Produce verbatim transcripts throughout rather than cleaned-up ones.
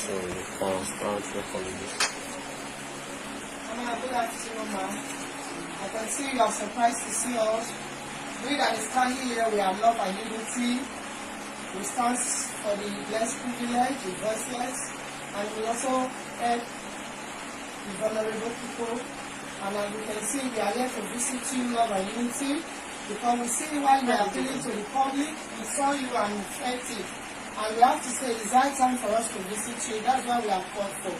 So you can start your holiday. Mama, good afternoon, ma'am. I can see you are surprised to see us. We that is standing here, we are love and unity. We stand for the less privileged, the voiceless, and we also help the vulnerable people. And as you can see, we are here to visit you, love and unity, because we see why you are appealing to the public. We saw you and we felt it. And we have to say it's high time for us to visit you. That's why we have called for.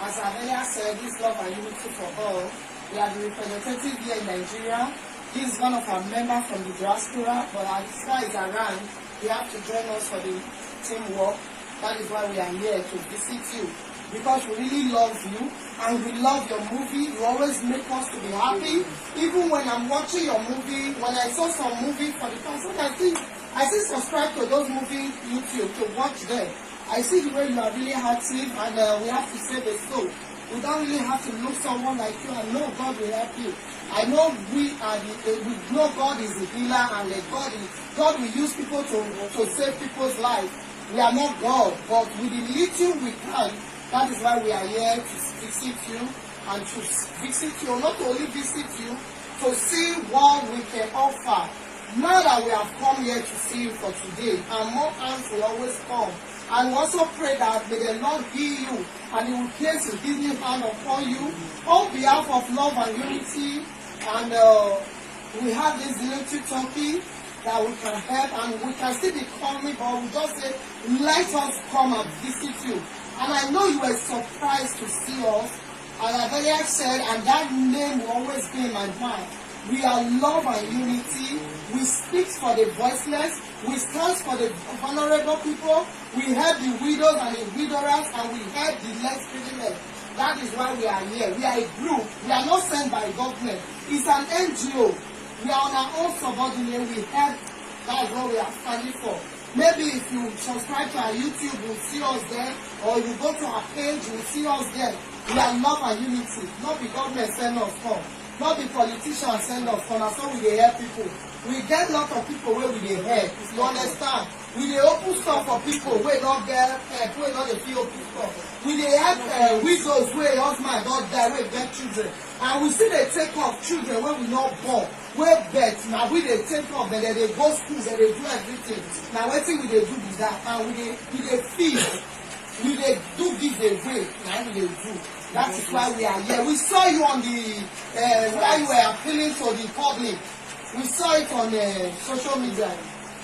As Amelia said, this love and unity for all. We are the representative here in Nigeria. This is one of our members from the diaspora, but as far as around, you have to join us for the teamwork. That is why we are here to visit you, because we really love you and we love your movie. You always make us to be happy. Even when I'm watching your movie, when I saw some movie for the past, I think I still subscribe to those movie YouTube to watch them. I see the way you are really active, and uh, we have to save a soul. We don't really have to look someone like you. I know God will help you. I know we are the, uh, we know God is the healer, and uh, God is, God will use people to to save people's life. We are not God, but with the little we can, that is why we are here to visit you and to visit you, not only visit you, to see what we can offer. Now that we have come here to see you for today, and more hands will always come. And we also pray that may the Lord heal you and He will place His healing hand upon you on behalf of love and unity. And uh, we have this little turkey that we can help, and we can still be coming, but we just say, let us come and visit you. And I know you were surprised to see us. And as Elia said, and that name will always be in my mouth. We are love and unity. We speak for the voiceless. We stand for the vulnerable people. We help the widows and the widowers, and we help the less privileged. That is why we are here. We are a group. We are not sent by government. It's an N G O. We are on our own subordinate. We help. That's what we are standing for. Maybe if you subscribe to our YouTube, you'll see us there, or you go to our page, you'll see us there. We are love and unity. Not the government send us come. Not the politicians send us come. Na so we dey help people. We get lot of people wey we dey help. You understand? We dey open store for people wey no get help, wey no dey fit open store. We dey help uh, widows wey husband don die, wey get children, and we still dey take care of children wey we no born, wey birth. Na we dey take care of them. Dem dey go school, dem dey do everything. Na wetin we dey do be that, and we dey we dey feed, we dey do give away. Na we dey do. That is why we are here. We saw you on the uh, where you were appealing to the public. We saw it on uh, social media.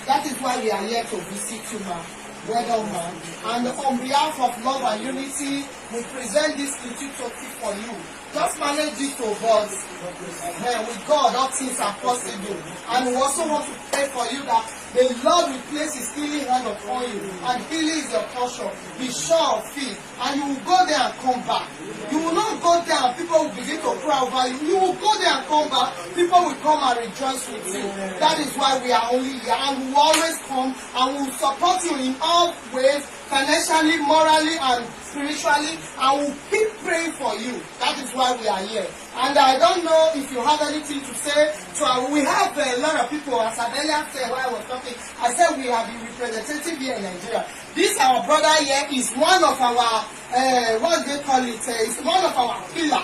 That is why we are here to visit you, ma. Well done, ma. And on behalf of love and unity, we present this little trophy for you. Just manage it to God. Eh, with God, all things are possible. And we also want to pray for you that the Lord will place His healing hand upon you. And healing is your portion. Be sure of it. And you will go there and come back. You will not go there and people will begin to cry over you. You will go there and come back. People will come and rejoice with you. That is why we are only here. And we will always come and we will support you in all ways, financially, morally, and spiritually. And we will keep praying for you. That is why we are here. And I don't know if you have anything to say. So we have a lot of people, as Amelia said while I was talking, I said we have the representative here in Nigeria. This our brother here is one of our, uh, what they call it, uh, is one of our pillar,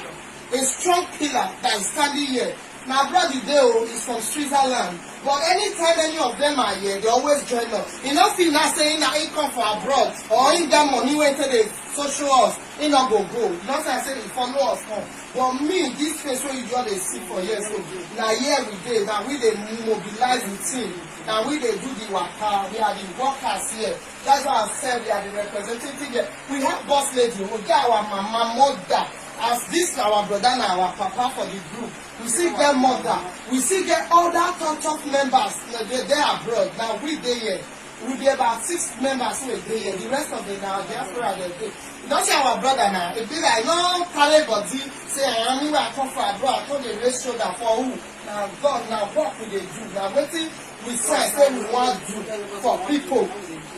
a strong pillar that is standing here. Na abroad e dey o, is from Switzerland. But anytime any of them are here, they always join us. You know, feel now saying that he come for abroad or he get money wey take dey social us, he no go go. You know say I say he follow us come. But me, this face wey you just dey see for here so, na here we dey. Na we dey mobilize the team. Na we dey do the waka. We are the workers here. That's why I said we are the representative here. We have boss lady, we get our mama, mother. As this our brother na our papa for the group. We still get mother. We still get other top top members. Na they dey abroad. Na we dey here. We be about six members wey dey here. The rest of them na diaspora dem dey. You don see our brother na. E be like no carry body. Say I am where I come from abroad. I come dey raise shoulder for who? Na God, na work we dey do. Na wetin we sign say we wan do for people.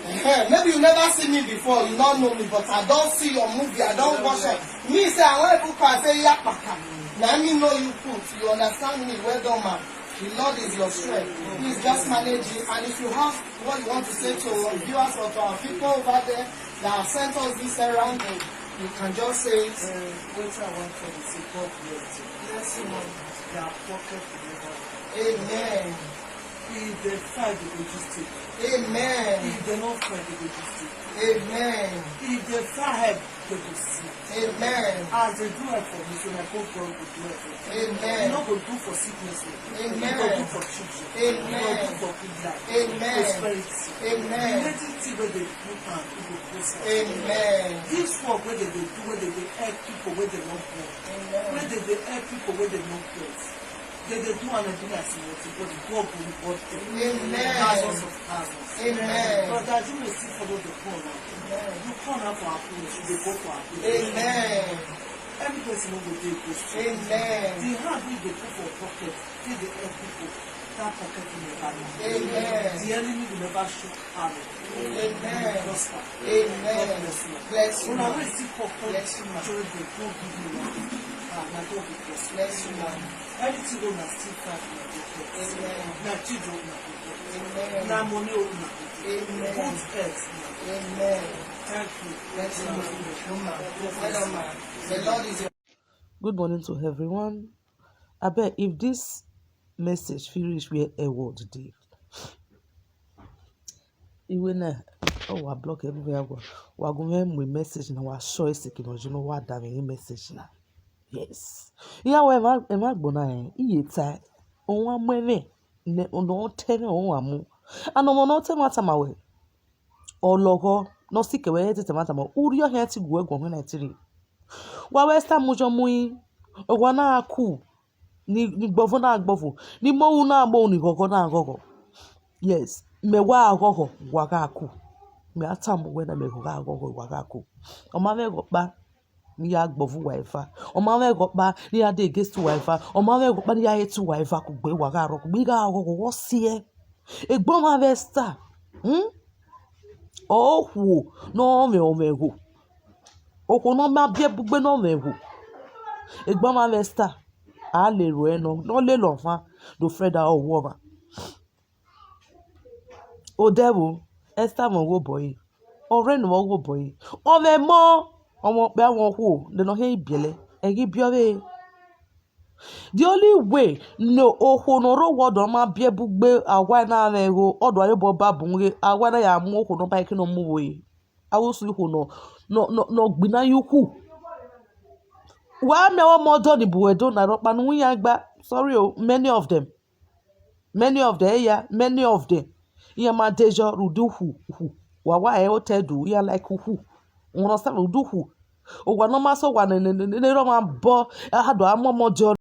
Eh, maybe you never see me before, you no know me, but I don see your movie, I don watch am. Me say I wan even call, I say yakpaka. Na me know you put, you understand me, well done, man. The Lord is your strength. Please just manage it. And if you have what you want to say to our viewers or to our people over there, that sent us this errand, you can just say, uh, wetin I wan tell you say God bless you. Bless you, man. Their pocket will never. Amen. If they fight, they go just take. Amen. If they no fight, they go just take. Amen. If they fire help, they go see. Amen. As they do help for me, so like God go do help for you. Amen. You no go do for sickness o. Amen. You go do for children. Amen. You go do for good life. Amen. Prosperity. Amen. The little thing wey dey put am, e go prosper. Amen. This work wey dem dey do, wey dem dey help people wey dem no born, amen, wey dem dey help people wey dem no get, dem dey do am like say na small thing, but God go reward them. Amen. Thousands of thousands. Amen. Brother Jimmy still follow the call now. Amen. You call now for our place, you dey go for our place. Amen. Every person no go dey go straight. Amen. The hand wey dey put for pocket, take dey help people, that pocket will never run. Amen. The enemy will never shoot arrow. Amen. Prosper. Amen. God bless you. Bless you, una, man. Wey still come, come, bless you, man, join the God give you one. Ah, na God be bless. Bless you, man. Everything wey una still fight, una go get. Amen. Na children una go get. Amen. Na money una go get. Amen. Good health una go get. Amen. Thank you. Bless you, man. Well done, man. The Lord is your Good morning to everyone. Abeg, if this message fit reach where Edward dey, iwe na, oh, I block everywhere I go. Wa go me message na wa show ese kino jino wa da me message na. Yes. Iya we ma e ma gbona e. Iye ta. Onwa mweme ne ono tene onwa mu. Ano mo no te mata mawe. Ologo no si kewe te mata ma. Uri o he ti gwe gwo na tiri. Wa we sta mujo mui. Owa na aku. Ni ni gbovo na gbovo. Ni mo na mo ni gogo na gogo. Yes. Me wa gogo wa ga aku. Me atamu we na me gogo wa ga aku. O ma me go pa ni ya gbovu wa ifa. O ma me go pa ni ya de against wa ifa. O ma me go pa ni ya hate wa ifa ku gbe wa ga ro ku gbe ga gogo wo si e. Egbo ma ve sta. Hmm? O hu no me o me go. O ko no ma bie bugbe no me go. Egbo ma ve sta. A le ro e no. No le lo fa. Do Freda o wo ma. O devil, Esther mo wo boy. O re no wo boy. O me mo. O mo pe awon hu. De no he biele. E gi bio ve. The only way no oho no ro wo do ma bie bugbe awa na me go odo ayo bo ba bunge awa na ya mu oho no ba ki no mu wo yi. Awusu ihu no no no no gbina yuku. Wa me wa mo do ni buwe do na ro pa nu ya gba. Sorry o, many of them. Many of them, yeah, many of them. Iya ma dejo rudu hu hu. Wa wa e o te du iya like hu. Won sa rudu hu. O wa no ma so wa ne ne ne ne ro ma bo. A ha do amo mo jo.